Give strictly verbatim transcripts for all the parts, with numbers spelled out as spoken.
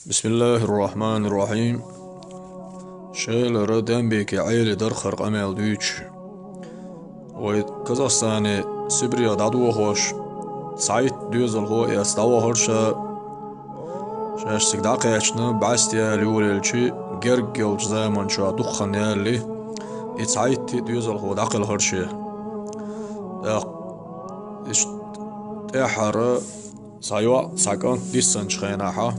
بسم الله الرحمن الرحيم. Шелара Дембике Ӏели дархар къамел дуьйцуш. Вай Казахстане Сибре дӀадохош, цхьайтта доьзалхо эцна дӀавахар ша. Шаьш цига дӀакхаьчна, бӀаьсте яла йолаелча, герга йолчу заманчохь дукха хан яьлла, и цхьайтта доьзалхо дӀакхелхар шен. ТӀаккха иштта тӀаьххьара цхьа йоӀ, цхьа кӀант диссанчу хенахьа,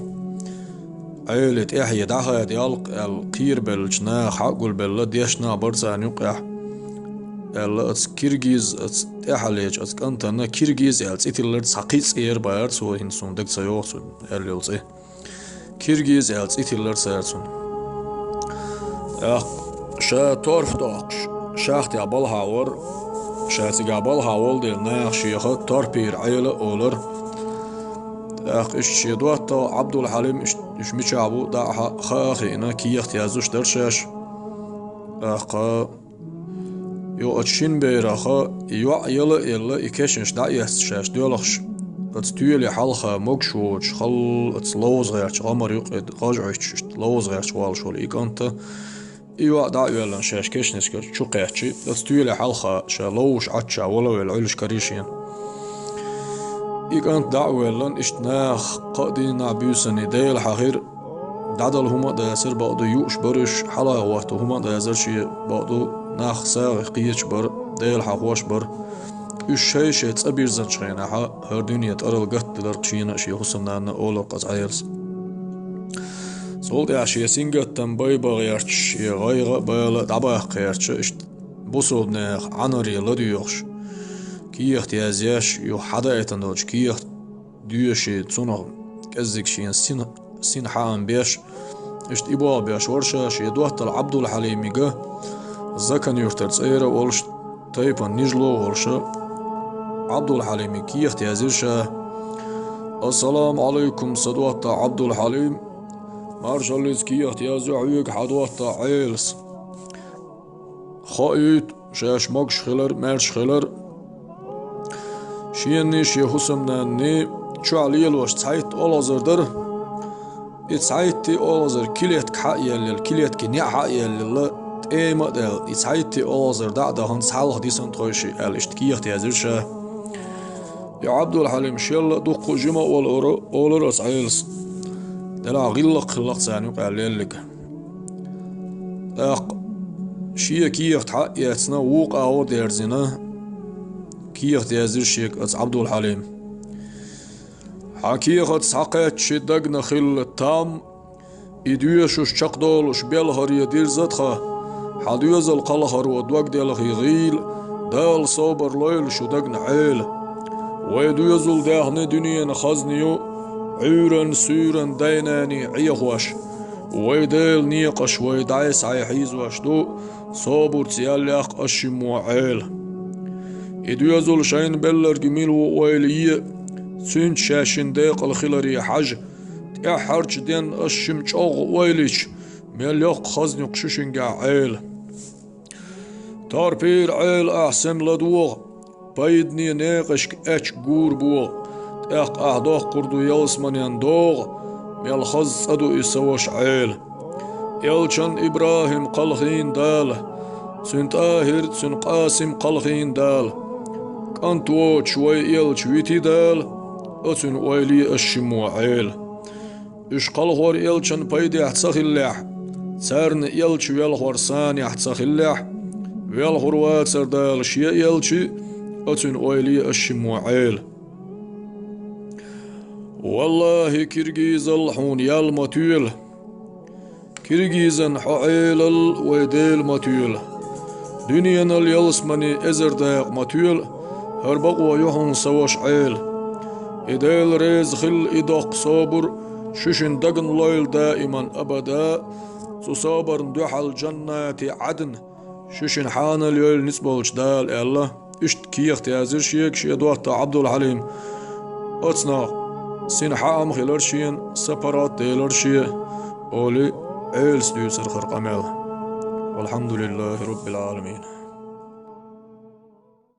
Ӏели тӀаьхье дӀахада ялх аьлла, кхерабеллачу наха хьа а гулбелла, дешна а бара царна юккъехь, аьлла, оцу киргиз, оцу тӀаьххьалечу оцу кӀантана киргиз аьлла цӀе тиллар, цхьа кхин цӀе яра бахара цо, хӀинца суна дага ца йогӀу цуьнан аьлла йолу цӀе. Киргиз аьлла цӀе тиллар цара цунна. ТӀаккха ша торф доккхуш, шахтехь балхахь вара, ша цигахь балхахь волу дела, наха шеха Торпера Ӏела а олура. ТӀаккха иштта шен доттагӀа Ӏабдулхьалим, иштта уьш мичахь бу дӀа а хаа а хиъна, кехат яздеш дара шаьш. ТӀаккха юха оцу шина бераха и йоӀ яла а елла, и кешнаш дӀаэцна шаьш доьлхуш, оцу тоьли хьалха могуш воцуш, халла оцу ловза гӀерташ, гӀамар юккъе гӀаж Ӏуьттуш, иштта ловза гӀерташ волуш волу и кӀанта, и йоӀ дӀа а оьллина, шаьш кешнашкара чу кхаьччи, оцу тоьли хьалха ша ловзуш Ӏаччахь вала а велла, Ӏуьллуш карий шена. И кӀант дӀа а оьллина, иштта наха кхаа дийнахь, буьйсанна Дела хьахийра, дӀадала хӀума а дацара, бакъду, юуш бара уьш, хьалха хӀотто хӀума а дацара шен, бакъду, нах сагӀа кхеташ бара, Дела хьахош бара. Уьш шай-шай цӀа бирзинчу хенахьа, хӀара дуьне тӀарал гатделира шена а, шен хӀусамнанна а, олура-кх оцу Ӏелас. Цул тӀаьхьа шен сингаттам байбан гӀерташ, шен гӀайгӀа а, бала а дӀабаккха гӀерташ, иштта бусалба нехан Ӏанаре ладоьгӀуш, кехат язъеш, юха хьадаийтина долчу кехат доьший, цунах кӀеззиг шена син, син хьаам беш, иштта и болх беш вара ша, шен доттагӀа Ӏабдулхьалимига, Закан-Юьртара цӀера а волуш, тайпана нижло а волуша, Ӏабдулхьалимига кехат яздира ша: «Ассаламу Ӏалайкум, сан доттагӀа Ӏабдулхьалим! Маршаллица кехат яздо хьоьга хьан доттагӀа Ӏелас. Хоуьйту, шаьш могуш хилар, маьрша хилар. Шенний, шен хӀусамнанний чохь лелош цхьайтта олхазар дара. И цхьайтта олхазар килетка хьа а еллийла, килетки неӀ хьа а еллийла, тӀема а даьлла, и цхьайтта олхазар дӀа а дахана, цхьалха дисина тхойшиъ», — аьлла, иштта кехат яздира ша. И Ӏабдулхьалим шелла а дуккха а жима а волура, олура оцу Ӏелас: «Делахь гӀиллакх хилла-кх царна юкъахь леллиг». ТӀаккха шен кехат хьа а эцна, вукху агӀор дерзина, кехат яздира шега оцу Ӏабдулхьалима: «Хьан кехат схьакхаьчча дагна хилла там, и доьшуш чекхдолуш белхаре дирза тхан, хьан доьзал кхалхаро дог делхий гӀийла, Дала собар лойла шун дагна, Ӏела. Вай доьзал даьхни дуьненан хазна ю, Ӏуьйранна, суьйранна дай-наний Ӏехош. Вай Делан некъаш вай дӀай-схьай хьийзош ду, собарца ял яккха ас шиммо, Ӏела. И доьзал шайна белларг мила ву ойла е, цуьнца шаьшшинна декъала хиларе хьажа, тӀаьххьарчу денна ас шимма чӀогӀа ойла йича, мел йоккха хазна ю-кх шу шингахь, Ӏела. Торпера Ӏела, ахь сема ладогӀа, пайдане некъашка аьчка гур богӀу, тӀаккха ахь доккхур ду ялсаманен догӀа, мел хаза цӀа ду и, сан ваша Ӏела. Элчан ИбрахӀим кхалхийна Дала, цуьнан ТӀахӀир, цуьнан Къасим кхалхийна Дала, кӀант воцуш вай элча вити Дала, оцуьнан ойла е ас шиммо, Ӏела. Уьш кхалхор элчан пайдехь ца хиллехь, царна элча велхор санехь ца хиллехь, велхур вацара Дала шен элча, оцуьнан ойла е ас шиммо, Ӏела. Валлахьи, киргизал хьуна ял ма тоьла. Киргизан хьо Ӏелал вай Дела ма тоьла. Дуьненал ялсамане эзар дакъа ма тоьла, хӀара бакъо ю хьуна, сан ваша Ӏела. И Дела реза хилла и доккха собар шу шинна дагна лойла даиман абада, цу собарна дуьхьал жаннати Ӏадн шу шинна хьанал йойла ницкъ болчу Дала, аьлла, иштта кехат яздира шега шен доттагӀа Ӏабдулхьалима. Оцунах син хьаам хилар шена, са паргӀат делар шен, олий, Ӏелас дуьйцура хӀара къамел. Валхьамдулиллахьи роббил Ӏаламин.